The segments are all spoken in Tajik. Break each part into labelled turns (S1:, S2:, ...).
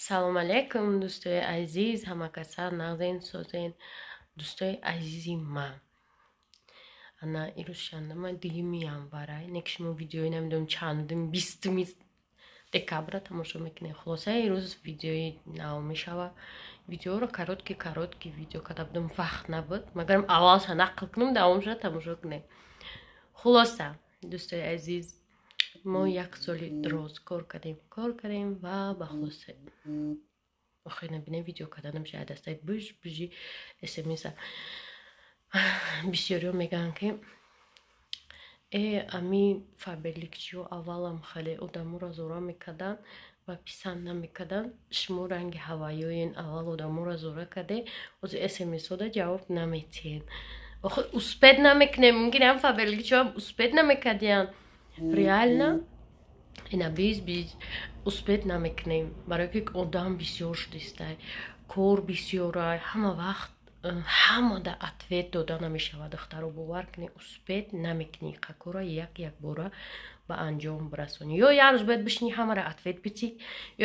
S1: Салом алейкум, дӯстои азиз, ҳама каса нағзен, созен, дӯстои азизи ман. Ана ирӯз чандама? 2 январа. Не ки шумо видеои намедонам чандум, 20 декабра тамошо мекунед. Хулоса, ирӯз видеои нав мешава. Видеоро короткий короткий видео карда будам, вақт набуд. Магарам аввалша нақл кунам, давомша тамошо кунед. Хулоса, дӯстои азиз, мо як соли дроз кор кардем, кор кардем ва ба хулоса охир набинем видео карданам шояд дастаи буж бужи смса. Бисёриҳо мегӯянд, ки ами фаберликчиҳо аввалам хеле одаморо зора мекарданд ва писанд намекарданд. Шумо ранги ҳавайёен, аввал одаморо зора карде, ҳозир смсода ҷавоб наметиҳед. Охир успеть намекунем. Мумкин ҳам фаберликчиҳоам успеть намекардиянд. Реально ина биз биз успеть намекунем, барое ки одам бисёр шудистай, кор бисёрай, ҳама вақт ҳамада ответ дода намешавад. Духтаро, бовар кунед, успеть намекунӣ какора як якбора ба анҷом бирасонӣ. Ё як рӯз бояд бишинӣ, ҳамаро ответ битӣ,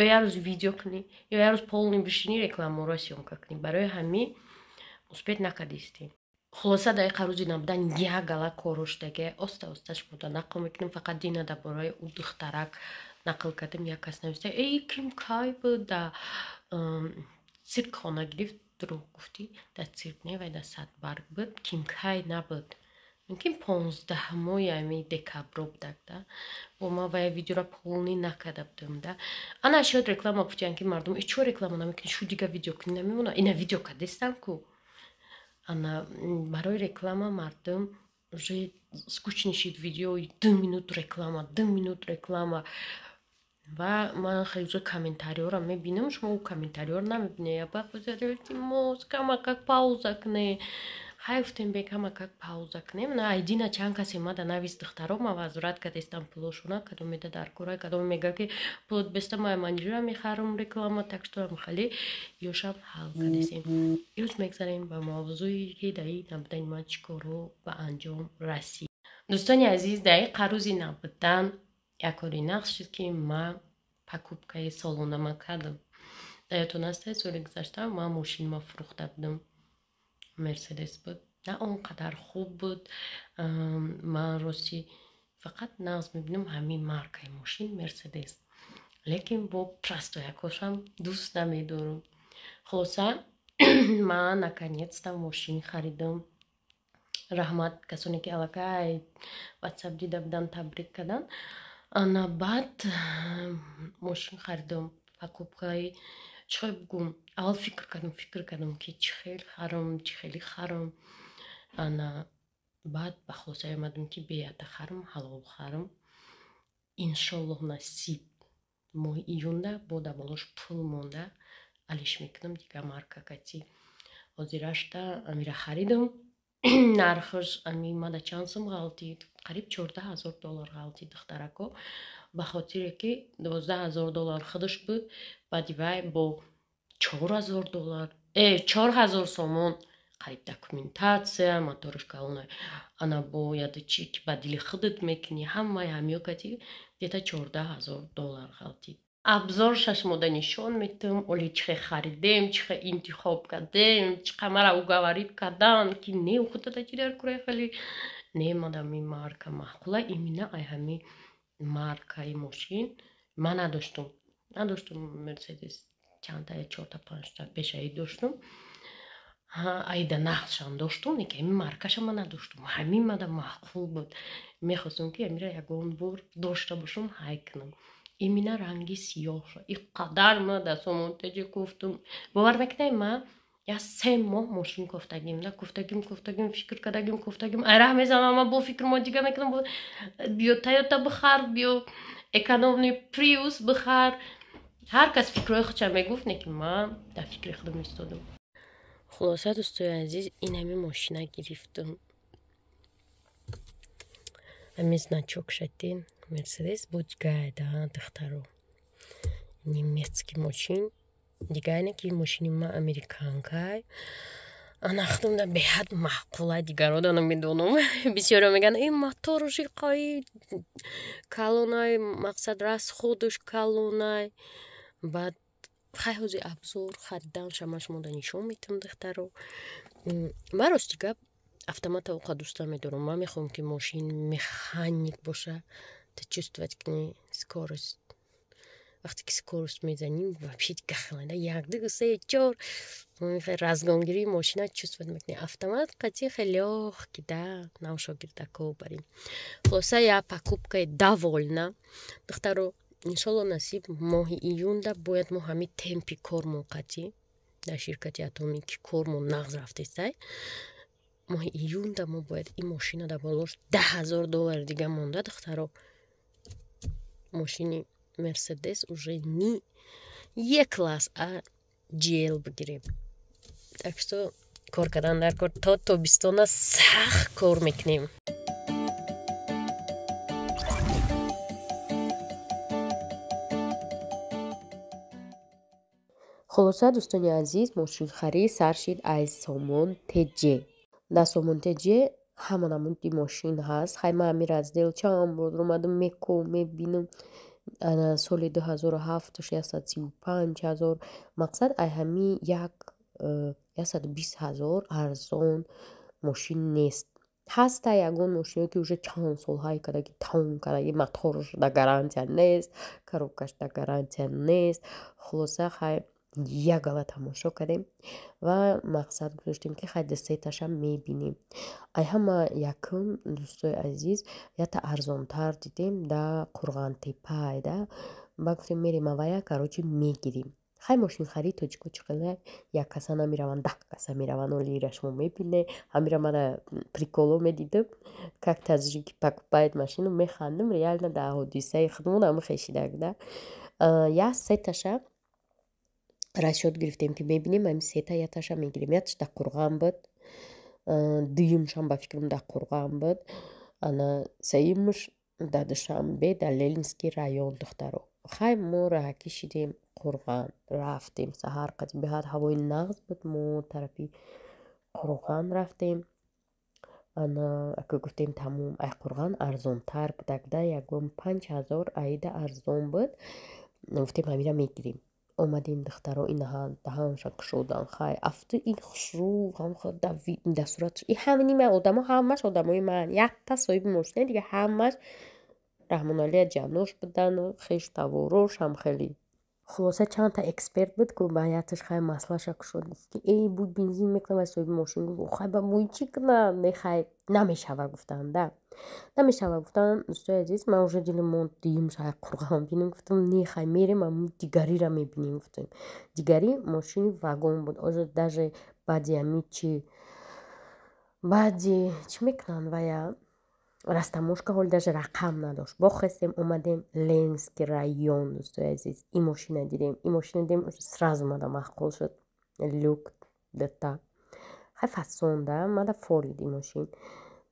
S1: ё як рӯз видео кунӣ, ё як рӯз полный бишинӣ, рекламаро съёмка кунӣ. Барои ҳамин успеть накардистем. Хулоса, дар иқа рӯзи набудан як гала корро шудаге, оста оста шумода нақл мекунем. Фақат дина дар бораи ӯ духтарак нақл кардем. Як кас нависта: «Эй, ким кай буд, да цирк хона гирифт?» Дурӯғ гуфтӣ, дар цирк не, вай дар Садбарг буд. Ким кай набуд, мумкин 15-мои ами декабро будак да. Бо ман вай видеора полный накарда будам да. Ана шояд реклама гуфтиян, ки мардум и чо реклама намекунӣ, шу дига видео кунӣ намемона. Ина видео кардестам ку. Ана барои реклама мардум уже скучный шид видео, 2 минут реклама, 2 минут реклама. Ва ман хеле зуд комментариёро мебинам, шумо комментариёро намебинед. Илтимос, камакак пауза кунед. Хай, гуфтем, бе камакак пауза кунем. На айдина чанд касе мада навис: «Духтаро, ма возврат кардестам пулошона». Кадомеда дар кора, кадоме мега, ки пулот беста, ма манҷура мехарам реклама. Так что хеле ёшам ҳал кардесем. Имрӯз мегзарем ба мавзӯе, ки дар ин набудани ман чӣ корҳо ба анҷом расид. Дӯстони азиз, дар ин қарӯзи набудан як кори нақс шуд, ки ман покупкаи солонама кардам. Дар ёдтон аст, соли гузашта ман мошинма фурӯхта будам, Мерседес буд, на он қадар хуб буд. Ман рости фақат нағз мебинам ҳамин маркаи мошин Мерседес, лекин бо простоякошам дӯст намедорам. Хулоса, ман наконец-то мошин харидам. Раҳмат касоне, ки аллакай ватсап дида буданд, табрик карданд. Ана баъд мошин харидам. Покупкаи чӣ хел бигӯм, аввал фикр кардам, фикр кардам, ки чӣ хел харам, чӣ хели харам. Ана баъд ба хулосае омадам, ки беята харам, ҳалол харам. Иншоллоҳ, насиб, моҳи июнда бо даволош пул монда алиш мекунам дигар марка кати. Ҳозирашта амира харидам. Нархаш ами мада чанд сум ғалтид? Қариб 14 000 доллар ғалтид, духтарако, ба хотире ки 12 000 доллар худаш буд, баъди вай бо 4000 доллар, 4000 сомон қариб документация, моторш калона, ана бо яда чи ки ба дили худат мекунӣ, ҳамаи ҳамиё кати где-то 14 000 доллар ғалтид. Обзор шашмода нишон метам, оли чихе харидем, чихе интихоб кардем, чиха мара уговорить кардан, ки не, худата чи дар кураи хеле не, мадами марка маъқула. Именно ай ҳами маркаи мошин ман надоштум, надоштум Мерседес, чандта, чорта, панҷта пешаи доштум, айда нақшам доштум, лекин ҳамин маркаша ман надоштум. Ҳамин мада маъқул буд, мехостум, ки ҳамира ягон бор дошта бошум, ҳай кунам. Именно ранги сиёҳша и қадар ма дар сомонтаҷи гуфтум, бовар мекунед, ма як 3 моҳ мошин кофтагим да, кофтагим, кофтагим, фикр кардагим, кофтагим, айраҳ мезанам, ма бо фикр мо дига мекунам, биё Тойота бихар, биё экономный Приус бихар. Ҳар кас фикрҳои худша мегуфт, лекин ман дар фикри худам истодам. Хулоса, дӯстои азиз, ин ҳами мошина гирифтам. Ҳами значок шатин Мерседес буд, гайда, духтаро, немецкий мошин дигайне, ки мошини ма американкай. Ана худамда беҳад маъқула, дигарода намедонам. Бисёро мегӯянд: «Э, моторуши қаи калонай, мақсад, расходуш калонай». Баъд Хай, ҳози обзор хариданша ман шумода нишон метам, духтаро. Ман, рости гап, автомата оқа дӯст намедорам. Ман мехоҳам, ки мошин механик боша, ты чувствовать кунӣ скорость. Вақте ки скорость мезанӣ, вообще гахланда, як, ду, се, чор, разгонгирии мошина чувствовать мекунӣ. Автомат қатъи хеле лёгкий да, навшогирдако барин. Хулоса, я покупкой довольна, духтаро. Иншолло, насиб, моҳи июнда бояд мо ҳамин темпи кормон қатъӣ дар ширкати Атомӣ, ки кормон нағз рафтестай, моҳи июнда мо бояд ин мошина дар болош 10 000 доллари дига монда, духтаро, мошини Мерседес уже не Е класс, а GL бигирем. Так что кор кардан дар кор, то тобистона сахт кор мекунем. Хулоса, дӯстони азиз, мошинхарӣ сар шид аз Сомон ТЖ. Дар Сомон ТЖ ҳама намуди мошин ҳаст. Хай, ман ҳамин раздел чанд бор омадам, меком, мебинам. Соли 2007 635 000, мақсад, ай ҳами як 120 000 арзон мошин нест. Ҳаста ягон мошино, ки уже чанд солҳае кардаги, тамом кардаги, моторш дар гарантия нест, коробкаш дар гарантия нест. Хулоса, хай, як гала тамошо кардем ва мақсад гузоштем, ки хай, дусеташа мебинем. Ай ҳама якум, дӯстои азиз, ята арзонтар дидем да Қурғантепа да. Ба гуфтем, мерем авая, короче, мегирем. Хай, мошинхарии тоҷико чӣ қадар, як каса намераванд, 10 каса мераванд. Олира шумо мебине, ҳамира мана приколо медидам, как таджики покупает машину, механдам. Реально дар ҳодисаи худмон ҳама хешидак да. Як сеташа расчёт гирифтем, ки мебинем ҳами сета, яташа мегирем. Яташ дар Қурған буд, дуюмшам, ба фикрам, дар Қурған буд, ана сеюмаш дар Душанбе, дар Ленинский район. Духтаро, хай, мо раҳакӣ шидем, Қурған рафтем. Саҳар қати беҳад ҳавои нағз буд, мо тарафи Қурған рафтем. Ана ака гуфтем, тамом, ай Қурған арзонтар будак да, ягон 5000 аида арзон буд. Гуфтем, ҳамира мегирем. Омадем, духтаро, инаҳа даҳанша кушодан. Хай, афту ин хушрӯ дар суратш, и ҳамини ман одамо, ҳамаш одамои ман, якта соҳиби мошина, дига ҳамаш Раҳмоналия ҷанош будану хешу таворош ҳам хеле. Хулоса, чандта эксперт буд, ку ба яташ хай маслаша кушод, гуфт, ки эй, буй бензин мекунам. Вай соҳиби мошин гуфт: «Хай, ба мӯй чӣ кунам?» Не, хай, намешава гуфтанд да, намешава гуфтанд. Дӯстои азиз, ман уже дилам монд, дуюмша ай Қурған бинем. Гуфтам, не, хай, мерем, амн дигарира мебинем, гуфтем. Дигари мошини вагон буд. Ожо даже баъди ами чи, баъди чӣ мекунанд вая, растаможка, ҳоли даже рақам надошт. Бохестем, омадем Ленинский район. Дӯстои азиз, ин мошина дидем, ин мошина дидем, сразу мада маъқул шуд. Люк дта, хай, фасон да, мада форид ин мошин.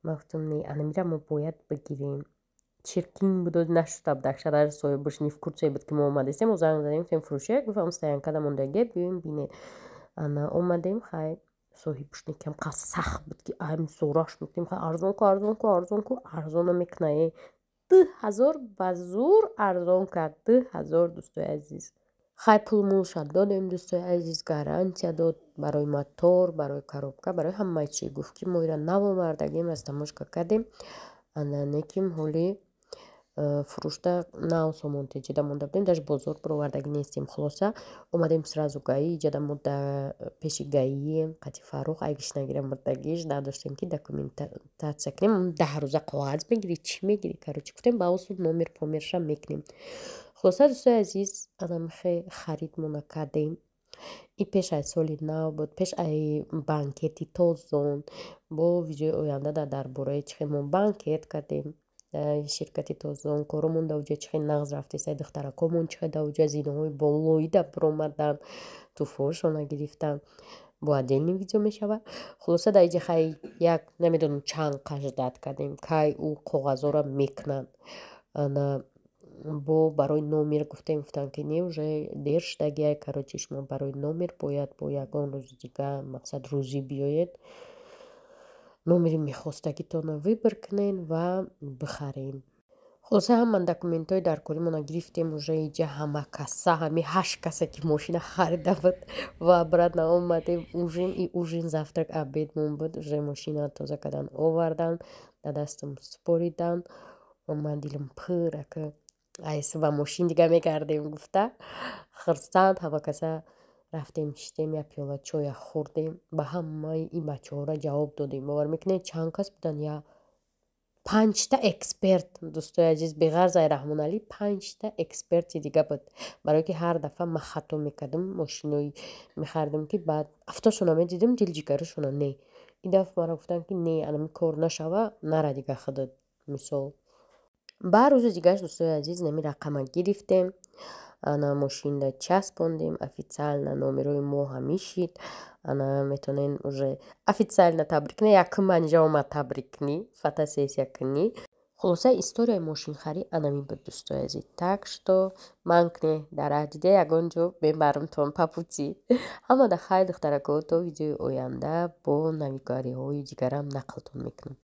S1: Ман гуфтам, не, анамира мо бояд бигирем. Чиркин буд, нашуда буд, акша даже соҳибаш не в курсе буд, ки мо омадастем. Мо занг задем, гуфтем, фурӯшия гуфт, ам стоянкада мондагия, биёем, бинед. Ана омадем, хай, соҳибаш некам қад сахт буд, ки ам зӯраш мекунем. Хай, арзон ку, арзон ку, арзон ку, арзона мекуна. Е, 2000 ба зӯр арзон кард, 2000, дӯстои азиз. Хай, пул мулша додем, дӯстои азиз, гарантия дод барои мотор, барои коробка, барои ҳамаи чӣ. Гуфт, ки мо ира нав овардагем, растаможка кардем, ана неким ҳоли фурӯшта нав Сомон ТЖда монда будем, даже бозор баровардагӣ нестем. Хулоса, омадем сразу ГАИ. Иҷада мо да пеши ГАИем, қати Фаррух, ай гишнагира мурдагиш надоштем, ки документация кунем. 10 рӯза коғаз мегирӣ, чӣ мегирӣ, короче, гуфтем, ба осуд номер померша мекунем. Хулоса, дӯстои азиз, анамихе харидмона кардем. И пеш аз соли нав буд, пеш ай банкети Тозон. Бо видеои оянда дар бораи чӣ хел мо банкет кардем, ширкати Тозон, коромон дар уҷа чӣ хел нағз рафтеса, духтаракомон чӣ хел дар уҷа зинаҳои болоида биромаданд, туҳфаҳошона гирифтанд, бо отдельный видео мешавад. Хулоса, дар иҷа хай як намедонам чанд қаждат кардем, кай ӯ коғазҳоро мекунанд. Ана бо барои номер гуфтем, гуфтанд, ки не, уже дер шудагиай, короче, шумо барои номер бояд бо ягон рӯзи дига, мақсад, рӯзӣ биёед, номери мехостагитонро выбор кунед ва бихаред. Хулоса, ҳама документҳои даркоримонро гирифтем. Уже иҷа ҳама каса, ҳами ҳашт касе, ки мошина харида буд, ва обратно омадем. Ужин и ужин, завтрак, обедмон буд. Уже мошина тоза кардан овардан, дар дастам супоридан. Ман дилам пур, ака, айс ба мошин дига мегардем гуфта, хурсанд. Ҳама каса рафтем, шиштем, як пиёла чоя хӯрдем, ба ҳамаи ин бачаҳоро ҷавоб додем. Бовар мекунед, чанд кас будан? Я панҷта эксперт, дӯстои азиз, беғарз ай Раҳмоналӣ панҷта эксперти дига буд, барое ки ҳар дафъа ман хато мекардам, мошинои мехаридам, ки баъд автошона медидим, дилҷигарашона не. Ин дафъа маро гуфтанд, ки не, анами кор нашава, нара дига худат. Мисол, баъд рӯзи дигараш, дӯстои азиз, нами рақама гирифтем, ана мошинда часпондем. Официально номерои мо ҳамишид. Ана метавонен уже официально табрик кунед. Якум манҷа омад табрик кунӣ, фотосессия кунӣ. Хулоса, историяи мошинхарӣ анамин буд, дӯстои азиз. Так что ман кне дар дида ягон ҷо мебарам-тон по пути. Ҳамада хайр, духтарако, то видеои оянда бо навигариҳои дигарам нақлтон мекунам.